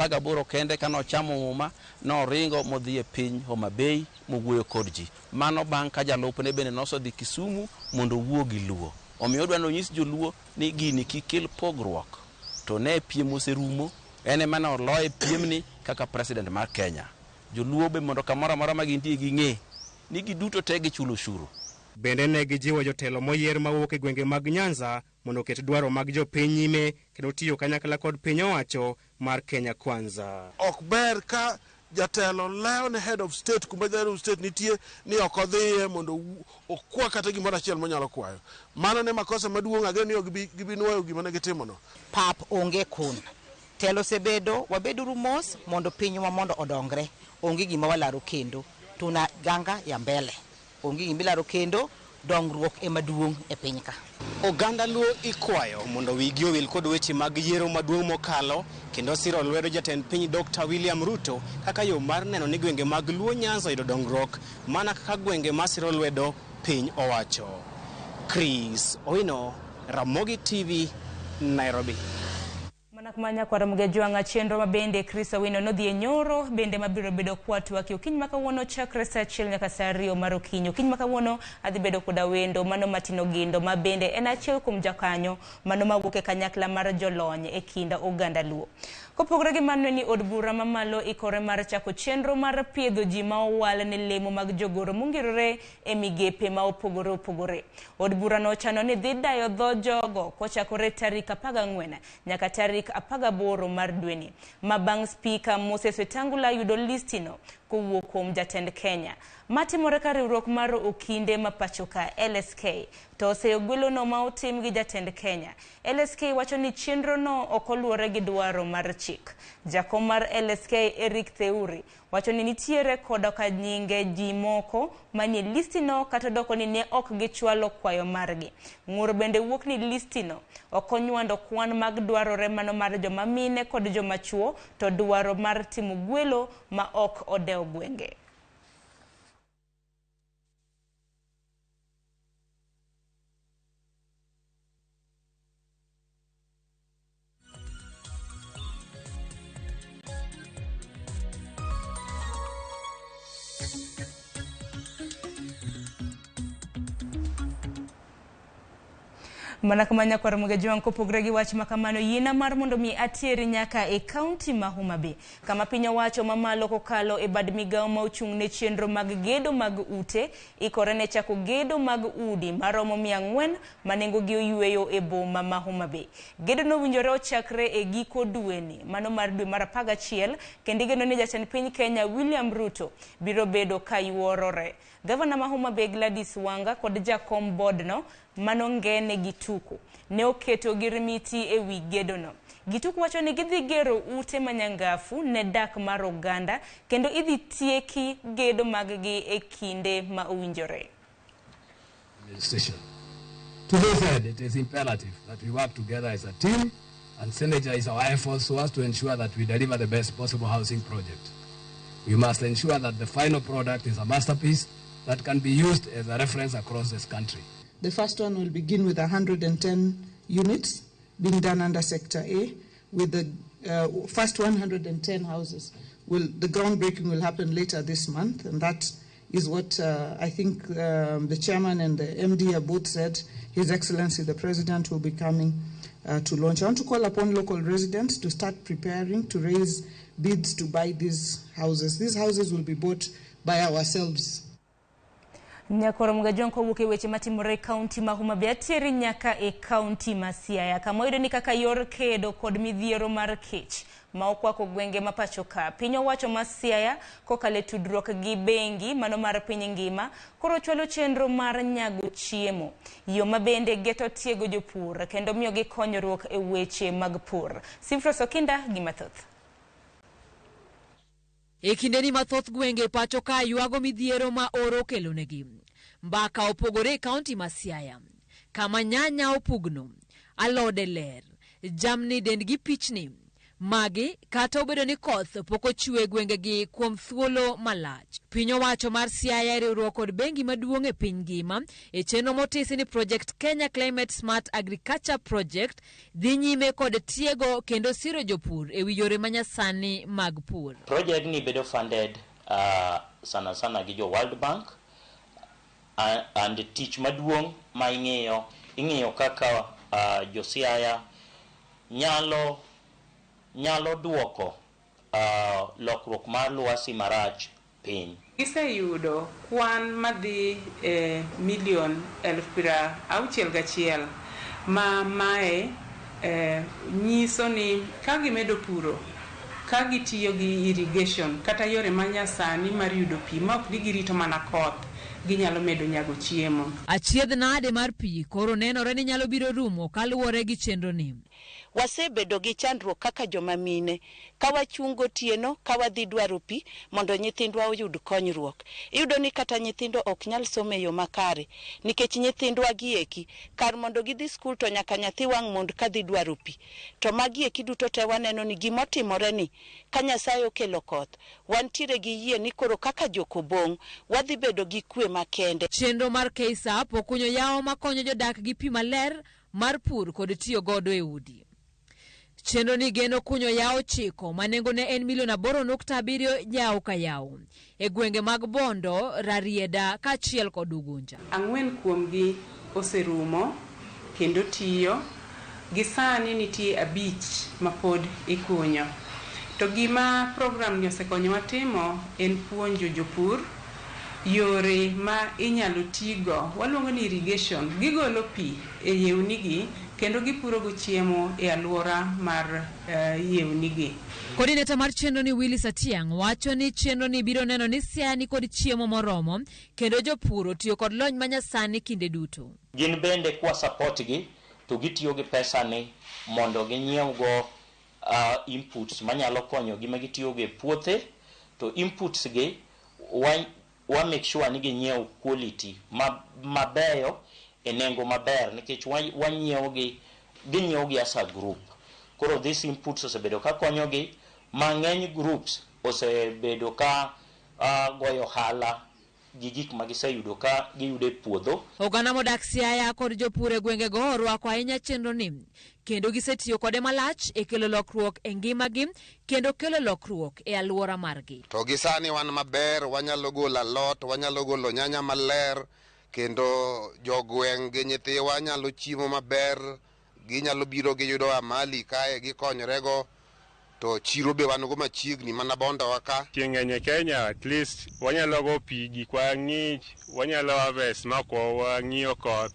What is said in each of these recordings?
18 kende kane ochamo muma, noringo modhi e piny Homa Bay mowuoyo kod ji. Mano bang' ka jalupne bende nosedhi Kisumu mondo owuo gi Luo. Omiyo odwa ni onyis joluo ni gini kik kel pogruok. To ne piem oserumo, en ema ne oloye piemni kaka president mar Kenya. Joluo be mondo kamoro amora ma gintie ging'e ni giduto te gichulo ushuru. Bende ne gijiwo jotelo moyier mawuok e gwenge mag Nyanza mondo oket dwaro mag jopiny nyime kendo tiyo kanyakla kod piny owacho mar Kenya Kwanza. Ok ber ka jatelo lewo ne head of state kuma head of state nitie ni ok odhiye mondo okwa kata gimoro achiel monyalo kwayo. Mano ne makosa maduong' ageno ni ok gibi nuoyo gima ne gitimono. Pap onge kun. Telo osebedo, wabeduru mos mondo pinywa mondo odongre. Onge gima walaro kendo. Tuna ganga ya mbele. Onge gima ilaro kendo, dongruok ema duong' e piny ka. Oganda Luo ikwayo mondo wigi owil kod weche mag yiero maduong' mokalo kendo siro lwedo jatend piny Dr. William Ruto kaka yo mar neno ni gwenge mag Luo Nyanza oyudo dongruok mana kaka gwenge masiro lwedo piny owacho. Chris Owino, Ramogi TV, Nairobi. Mana kuma nyakwar Mgejwang'a chenro ma bende Chris Owino nodhi e nyoro bende mabiro bedo kwatwaki okinyi ma kawuono chakre saa 1 nyaka saa 2 mar okinyi. Okinyi ma kawuono adhi bedo koda wendo mano Martin Ogindo ma bende en achiel kuom jakanyo mano mawuok e kanyakla mar jolony e kind oganda Luo. Kopogore gi mano ni od bura mamalo ikore mar chako chenro mar piedho ji ma owal ne lemo mag jogoro mongirore e migepe ma opogore opogore. Od bura no ochano ni dhi dayo dho jogo kochakore tarik 14 nyaka tarik 18 mar dweni. Ma bang' spika Moses Wetangula yudo listino kowuok kuom jatend Kenya. Matimore ka riwruok mar okinde ma pachoka LSK to oseyo gwelono ma otim gi jatend Kenya. LSK wacho ni chenro no ok oluwore gi dwaro mar chik. Jakom mar LSK Eric Theuri wacho ni nitiere koda ka nyinge ji moko manie listino kata doko ni ne ok gichwalo kwayo margi. Ng'ur bende wuok ni listino ok onywando kwan mag dwarore mano mar joma mine kod joma chuo to dwaro mar timo gwelo ma ok odewo gwenge. Mana kama nyakwar Mugejwang' kopogre gi wach makamano, yiena mar mondo mi ateri nyaka e kaunti ma Homa Bay, kama piny owacho mamalo kokalo e bad migawo ma ochung' ne chenro mag gedo mag ute, ikore ne chako gedo mag udi maromo 400 ma nengogi oyweyo e boma ma Homa Bay. Gedo no owinjore ochakre e giko dweni, mano mar dwe mar 11, kendo igeno ni jatend piny Kenya William Ruto biro bedo ka yuorore. Gavana ma Homa Bay Gladys Wanga kod jakom board no mano Ngene Gituku ne oketo girmiti e wi gedono. Gituku wacho ni gidhi gero ute manyangafu ne dak mar oganda kendo idhi tieki gedo mag-gi e kinde ma owinjore. Administration. To this end, it is imperative that we work together as a team and synergize our efforts so as to ensure that we deliver the best possible housing project. We must ensure that the final product is a masterpiece that can be used as a reference across this country. The first one will begin with 110 units being done under Sector A, with the first 110 houses. The groundbreaking will happen later this month, and that is what I think the chairman and the MD have both said. His Excellency the President will be coming to launch. I want to call upon local residents to start preparing to raise bids to buy these houses. These houses will be bought by ourselves. Nyakwar Mugajwang' kowuok e weche matimore e kaunti ma Homa Bay ateri nyaka e kaunti ma Siaya, kama wayudo ni kaka yor kedo kod midhiero mar kech ma okwako gwenge ma pacho ka. Piny owacho ma Siaya kokalo e tudruok gi bengi mano mar piny ngima koro chwalo chenro mar nyago chiemo. Yo ma bende geto tiego jopur kendo miyogi konyruok e weche mag pur. Simfros Okinda gi mathoth. E kindeni mathoth gwenge pacho ka ywago midhiero ma oro okelonegi. Mbaka opogore e kaunti ma Siaya, kama nyanya opugno, alode ler, jamni dendgi pichni, Magi kata obedo ni koth pok ochwe e gwengegi kuom thuolo malach. Piny owacho mar Siaya e riwruok kod bengi maduong' e piny ngima e chenro motisi ni Project Kenya Climate Smart Agriculture Project dhi nyime kod tiego kendo siro jopur e wi yore manyasani mag pur. Project ni bedo funded sana sana gi jo World Bank and tich maduong' ma ing'iyo kaka jo Siaya nyalo duoko lokruok mar lwasi marach piny. Giseyudo kwan madhi e milion 61,000 ma mae nyiso ni ka gimedo puro ka gitiyo gi irrigation kata yore manyasani mar yudo pi ma ok ni girito mana koth, ginyalo medo nyago chiemo. Achiedh nade mar pi koro nenore ni nyalo biro rumo kaluwore gi chenro ni. Wasebedo gi chandruok kaka joma mine ka wachung' gotieno ka wadhi dwaro pi mondo nyithindwa oyud konyruok. Iyudo ni kata nyithindo ok nyal somo e yo makare nikech nyithindwa gi eki kar mondo gidhi skul to nyaka nyathi wang' mond kadhi dwaro pi. To magi eki duto te waneno ni gimotimore ni ka Nyasaye okelo koth, wantiere gi yie ni koro kaka jokobong' wadhi bedo gi kwe makende. Chenro mar KSAP okunyo yawo makonyo jodak gi pi maler mar pur kod tiyo godo e udi. Chenro ni geno kunyo yawo 9 ma nengone en milion 8.7 yawo ka yawo e gwenge mag Bondo, Rarieda kaachiel kod Ugunja. 4 kuomgi oserumo kendo tiyo, gi sani nitie 5 mapod ikunyo. To gima program ni osekonyowa timo en puonjo jopur yore ma inyalo tigo, waluongo ni irrigation, gigolo pi e yewnigi kendo gipuro go chiemo e alwora mar yewnigi. Coordinator mar chenro ni Willis Atiang' wacho ni chenro ni biro neno ni Siaya ni kod chiemo moromo kendo jopur otiyo kod lony manyasani kinde duto. Gin bende kwa support gi to gitiyo gi pesa ni mondo ginyiew go inputs manyalo konyo gi ma gitiyo go e puothe, to inputs gi wa make sure ni ginyiew quality mabeyo e nengo maber nikech wanyiewo gi, ginyiewo gi as a group. Koro these inputs osebedo ka konyogi mang'eny, groups osebedo ka goyo ohala gi gik ma giseyudo ka giyudo e puodho. Oganda modak Siaya kod jopur e gwengego orwako ahinya chenro ni kendo gisetiyo kode malach e kelo lokruok e ngimagi kendo kelo lokruok e alwora margi. To gi sani wan maber, wanyalo golo alot, wanyalo golo nyanya maler, kendo jogweng' gi nyithiwa nyalo chiemo maber, ginyalo biro giyudo amali kae gikonyorego, to chiro be wan go machiegni mana Bondowa ka. Chieng' ng'eny e Kenya, at least wanyalo go pi, gikwa ng'ich, wanyalo harvest ma ok wang'iyo koth.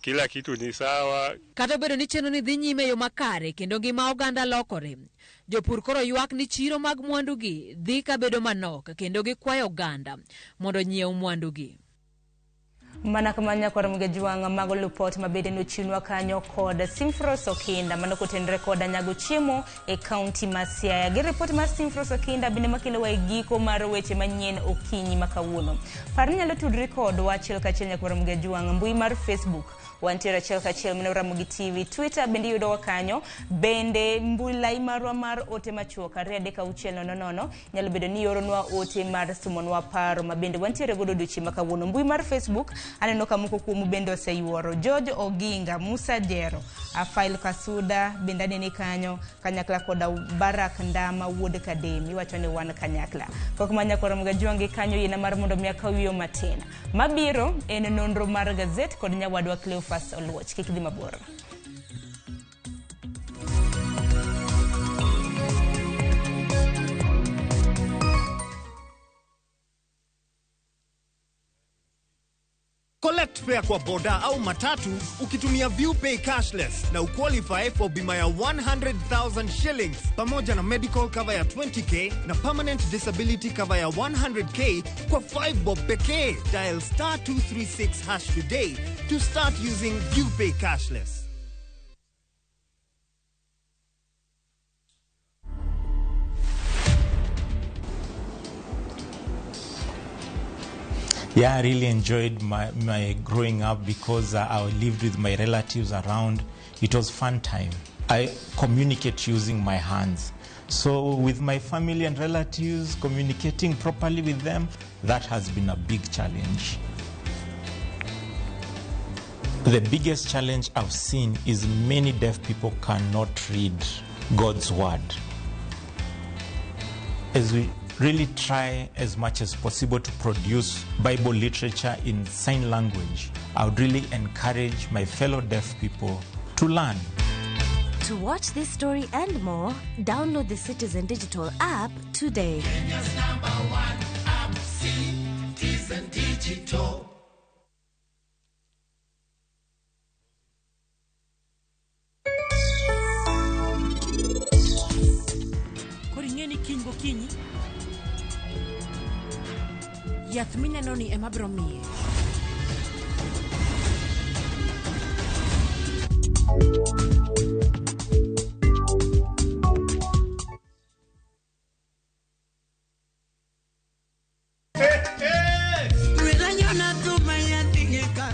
Kila kitu ni sawa. Kata obedo ni chenro ni dhi nyime e yo makare kendo ngima oganda lokore, jopur koro ywak ni chiro mag mwandugi dhi kabedo manok kendo gikwayo oganda mondo onyiew mwandugi. Mana kama nyakwar Mgejwang' mago lupot mabende nochiwnwa kanyo kod Simfros Okinda mano kotenore koda nyago chiemo e kaunti ma Siaya. Gi ripot mar Simfros Okinda bende makelowa e giko mar weche manyien okinyi ma kawuono. Par ni nyalo tudri kodwa achiel kachiel nyakwar Mgejwang' mbui mar Facebook wantiere achiel kachiel mano Ramogi TV, Twitter bende iyudowa kanyo, bende mbui lai marwa mar ote machuok 2 3 6 0 0 nyalo bedo ni ioronwa ote mar sumonwa paro ma bende wantiere godo odiochieng' ma kawuono. Mbui mar Facebook aneno ka moko kuomu bende oseyuoro George Oginga, Musa Jero, Afail Kasuda bende anene kanyo kanyakla koda Barak Ndama wuod Kademi, iwacho ni wan kanyakla. Kok ma nyakwar Mgajwangi kanyo yiena mar mondo mi akaw yo matin. Mabiro en nonro mar gazet kod nyawadwa Cleophas Oluoch. Kik dhi mabor. Collect fare kwa boda au matatu ukitumia ViewPay cashless na uqualify for bima ya 100,000 shillings pamoja na medical cover ya 20k na permanent disability cover ya 100k kwa 5 bob pekee. Dial star 236 hash today to start using ViewPay cashless. Yeah, I really enjoyed my growing up because I lived with my relatives around. It was fun time. I communicate using my hands. So with my family and relatives, communicating properly with them, that has been a big challenge. The biggest challenge I've seen is many deaf people cannot read God's word. As we really try as much as possible to produce Bible literature in sign language, I would really encourage my fellow deaf people to learn. To watch this story and more, download the Citizen Digital app today. Kenya's number one app, Citizen Digital. Koro ing'e ni kiny gokinyi yath mineno ni ema biro miye.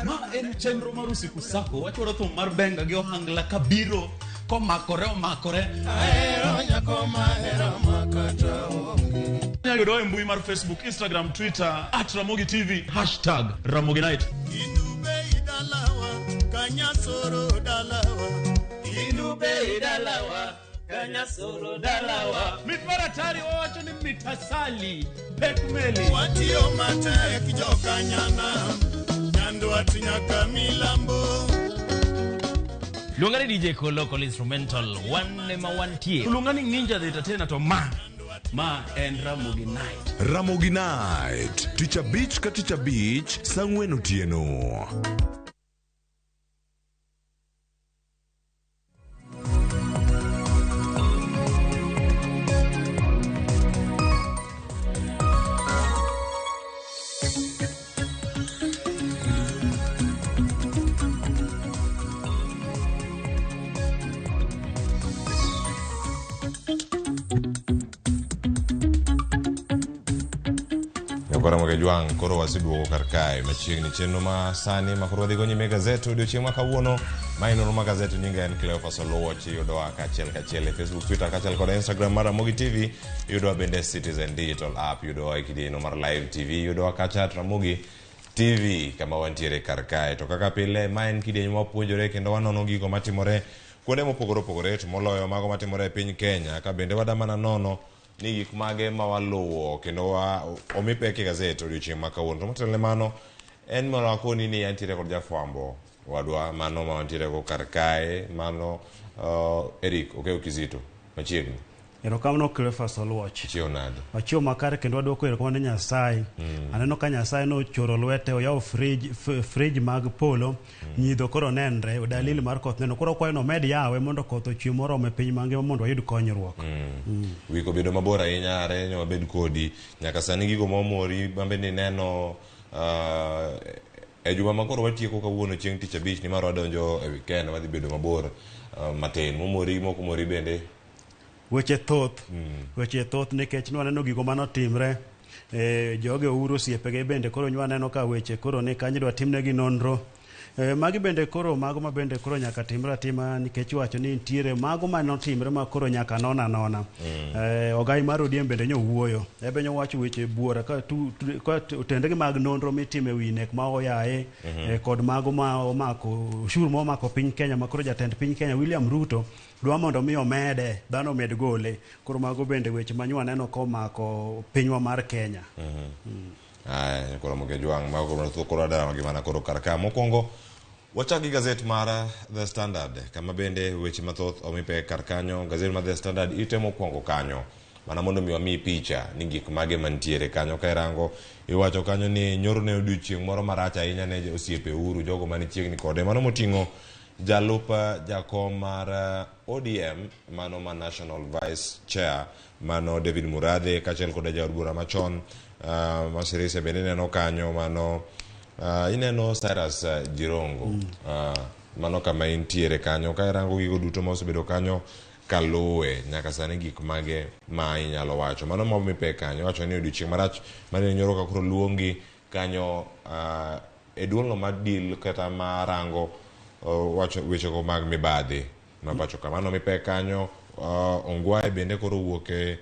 Ma en chenro mar Usiku Sako wachwaro thum mar benga gi ohangla kabiro komakore omakore. Ahero nyako mahero makata onge. Inyalo yudowa e mbui mar Facebook, Instagram, Twitter at Ramogi TV hashtag Ramogi Night. Idube idalawa, kanyasoro dalawa. Idube idalawa, kanyasoro dalawa. Mit mar atari wawacho ni mitasali pek meli. Watiyo matek jokanyana, Nyandwat nyaka milambo. Luonga ni DJ Ko Local Instrumental, wan ema wantie. Luonga ni Ninja the Entertainer to ma en Ramogi Night. Ramogi Night, tich abich ka tich abich, saa ang'wen otieno. Ramogi Jwang' koro waseduogo kar kae machiegni chenro ma sani ma koro wadhigo nyime e gazet odiochieng' ma kawuono ma en nonro mar gazet nyinga en Cleophas Oluoch iyudowa kaachiel kachiel e Facebook, Twitter kaachiel kod Instagram mar Ramogi TV iyudowa bende Citizen Digital app iyudowa e kidieny mar Live TV iyudowa kacha at Ramogi TV kama wantiere kar kae to kaka pile ma en kidieny ma wapuonjore kendo wanono gigo matimore kuonde mopogore opogore to moloyo mago matimore e piny Kenya ka bende wadamana nono ni gik mage ma waluwo kendo wa omi pek e gazet odiochieng' ma kawuono. To motelo ne mano en mondo akoni ni antiere kod jafwambo wadwa mano ma wantiere go kar kae mano Eric Okeyo Kizito machiegni. Erokamano Cleophas Oluoch. Ichiewo nade? Wachiewo makare kendo wadwoko erokamano ne Nyasaye. Aneno ka Nyasaye nochoro lwete oyawo frij mag polo, nyidho koro nenre, dalili mar koth neno. Koro kwayo ni omed yawe mondo koth ochwe moromo e piny mangima mondo wayud konyruok. Wik obedo mabor ahinya are ne wabed kodi nyaka sani gigo momori mambe ni neno e juma ma koro watieko kawuono chieng' tich abich nimar wadonjo e weekend wadhi bedo mabor matin momori mok omori bende Weche thoth, weche thoth nikech nwaneno gigo manotimre joge Uhuru osiepege bende koro nwaneno ka weche koro ni kanyo idwa timnegi nonro. Magi bende koro mago ma bende koro nyaka timre atima nikech iwacho ni nitiere mago manotimre ma koro nyaka non anona. Ogai mar ODM bende nyowuoyo. Ebe nyowacho weche buora ka otendegi mag nonro mitime wi nek ma oyaye kod mago ma omako ushuru ma omako piny Kenya ma koro jatend piny Kenya William Ruto dwa mondo mi omede dhano omed gole. Koro mago bende weche ma nwaneno komako pinywa mar Kenya. Aya, koro Ramogi Jwang' mago koro adara gimana koro kar ka mokwongo wachak gi gazet mar The Standard kama bende weche mathoth omi pek kar kanyo. Gazet mar The Standard ite mokwongo kanyo mana mondo mi wamiyi picha ni gik mage mantiere kanyo. Ka irango iwacho kanyo ni nyoro ne odiochieng' moro marach ahinya ne osiepe Uhuru jogo mane chiegni kode mano moting'o jalup jakom mar ODM mano ma National Vice Chair mano David Murathe kaachiel kod jaod bura machon Masirise bende ineno kanyo mano ineno Cyrus Jirongo mano kama intiere kanyo. Ka irango gigo duto ma osebedo kanyo kaluwe nyaka sani gik mage ma inyalo wacho mano ma omi pek kanyo. Iwacho ni odiochieng' marach mane nyoro ka koro luongi kanyo e duolno mar deal kata marango wacho wechego mag mibadhi Ma pacho ka. Mano mipek kanyo, Ongwae bende koro owuok e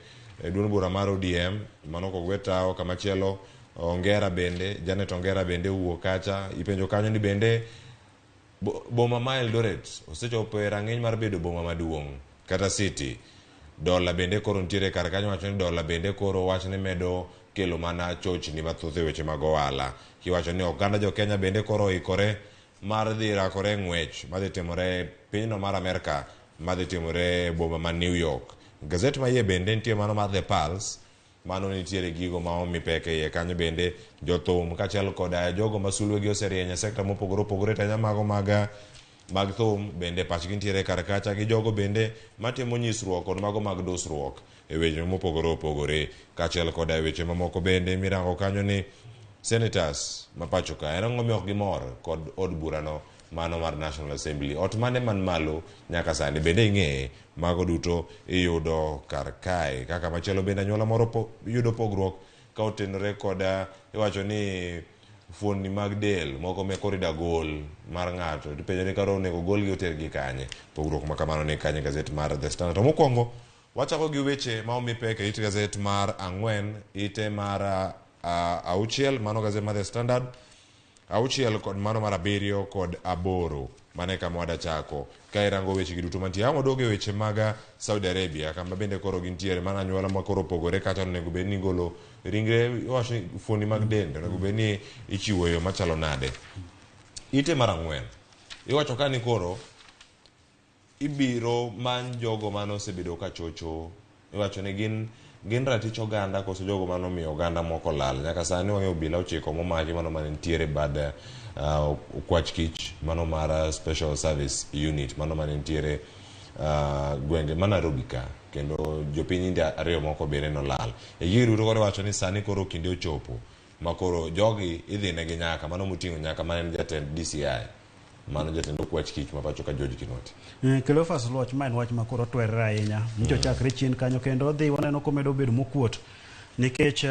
duond bura mar ODM, mano kogwe tawo kamachielo Ongera bende, Janet Ongera bende owuok kacha, ipenjo kanyo ni bende boma ma Eldoret osechopo e rang'iny mar bedo boma maduong' kata city. Dola bende koro nitiere kar kanyo wacho ni dola bende koro wach ni medo kelo mana chochni mathoth e weche mag ohala. Kiwacho ni oganda jo Kenya bende koro oikore mar dhi rakore e ng'wech madhi timore e pinyno mar Amerka madhi timore e boma ma New York. Gazet ma iye bende nitie mano mar The Pulse, mano nitiere gigo ma omi pek e iye kanyo bende jothum kaachiel koda jogo ma sulwegi oserieny e sekta mopogore opogore to ahinya mago mag mag thum bende pachgi nitiere kar kacha gi jogo bende matimo nyisruok kod mago mag dusruok e weche mopogore opogore kaachiel koda e weche mamoko bende mirango kanyo ni senators ma pacho ka en ang'o momiyo ok gimor kod od burano mano mar National Assembly ot mane man malo nyaka sani bende ing'eye mago duto iyudo kar kae kaka machielo bende anyuola moro po, yudo pogruok ka otenore koda iwacho ni fuonni mag del moko me koro ida gol mar ng'ato tipenjo ni koro onego golgi otergi kanye pogruok ma kamano ni kanye gazet mar The Standard to mokwongo wachako gi weche ma omi pek e it gazet mar ang'wen ite mar auchiel mano gazet mar The Standard auchiel kod mano mar abiriyo kod aboro mano e kama wadachako ka irango weche gi duto mantie ang' waduogo e weche mag Saudi Arabia kama bende koro gintiere mana anyuola ma koro opogore kata onego bed ni igolo ringre iwacho ni fuoni mag dend onego bed ni ichiwo e yo machalo nade ite mar ang'wen iwacho ka ni koro ibiro many jogo mane osebedo ka chocho iwacho ni gin gin ratich oganda koso jogo mane omiyo oganda moko lal nyaka sani wang'eyo obila ochiko momaki mano mane nitiere bad okwach kich mano mar special service unit mano mane nitiere gwenge ma Nairobi ka kendo jopiny India ariyo moko bende nolal e gigi duto koro iwacho ni sani koro kinde ochopo ma koro jogi idhi negi nyaka mano moting'o nyaka mane en jatend DCI mano jatend okwach kich ma pacho ka George Kinoti. Cleophas Luoch ma en wach ma koro otwerre ahinya nyocha chakre chien kanyo kendo odhi waneno komedo bedo mokuot nikech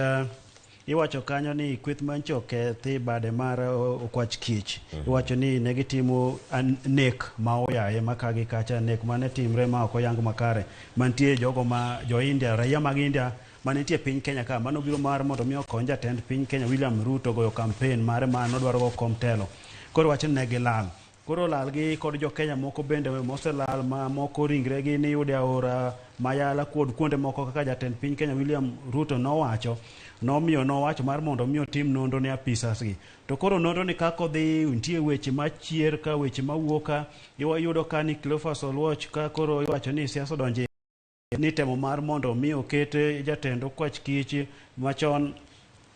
iwacho kanyo ni kweth mancho okethi bade mar okwach kich. Iwacho ni ne gitimo nek ma oyaye ma ka gi kacha nek mane timre ma ok oyang makare mantie jogo ma jo India raia mag India manitie piny Kenya ka mano biro mar mondo mi okony jatend piny Kenya William Ruto goyo kampen mare ma nodwaro go kom telo. Koro wacho ni ne gilal. Koro lal gi kod jo Kenya moko bende moselal ma moko ringregi niyude aora Mayala kod kuonde moko kaka jatend piny Kenya William Ruto nowacho nomiyo nowacho mar mondo mi otim nonro ne apisas gi. To koro nonro ni kaka odhi nitie weche machier ka weche mawuok ka iyudo ka ni Cleophas Oluoch ka koro iwacho ni siasa odonje ni temo mar mondo mi oket jatend okwach kich machon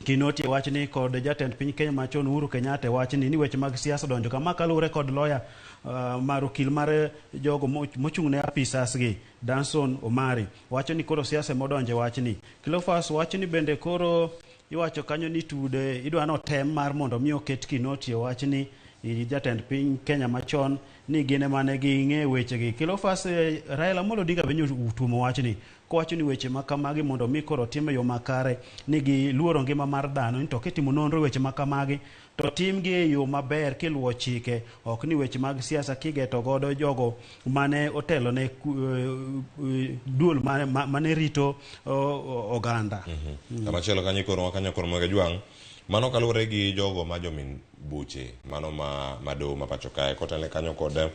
Kinoti e wachni kod jatend piny Kenya machon Uhuru Kenyatta e wachni ni weche mag siasa odonjo kama kaluwore kod loya mar okil mar jogo mochung' ne apisas gi Danson Omari wacho ni koro siasa modonjo e wachni. Cleophas wacho ni bende koro iwacho kanyo ni tude idwa ni otem mar mondo mi oket Kinoti e wachni jatend piny Kenya machon ni gin ema ne ging'e wechegi. Cleophas Raila Amolo Odinga be nyotuomo wachni kowacho ni weche ma kamagi mondo mi koro tim e yo makare ni giluoro ngima mar dhano ni to kitimo nonro weche ma kamagi to timgi e yo maber kiluwo chike ok ni weche mag siasa kigeto godo jogo mane otelo ne duol mane rito oganda. Kamachielo kanyo ikoro kanyo koro Mwege Jwang' mano kaluwore gi jogo ma jomin buche mano ma doho ma pacho kae kotelne kanyo kod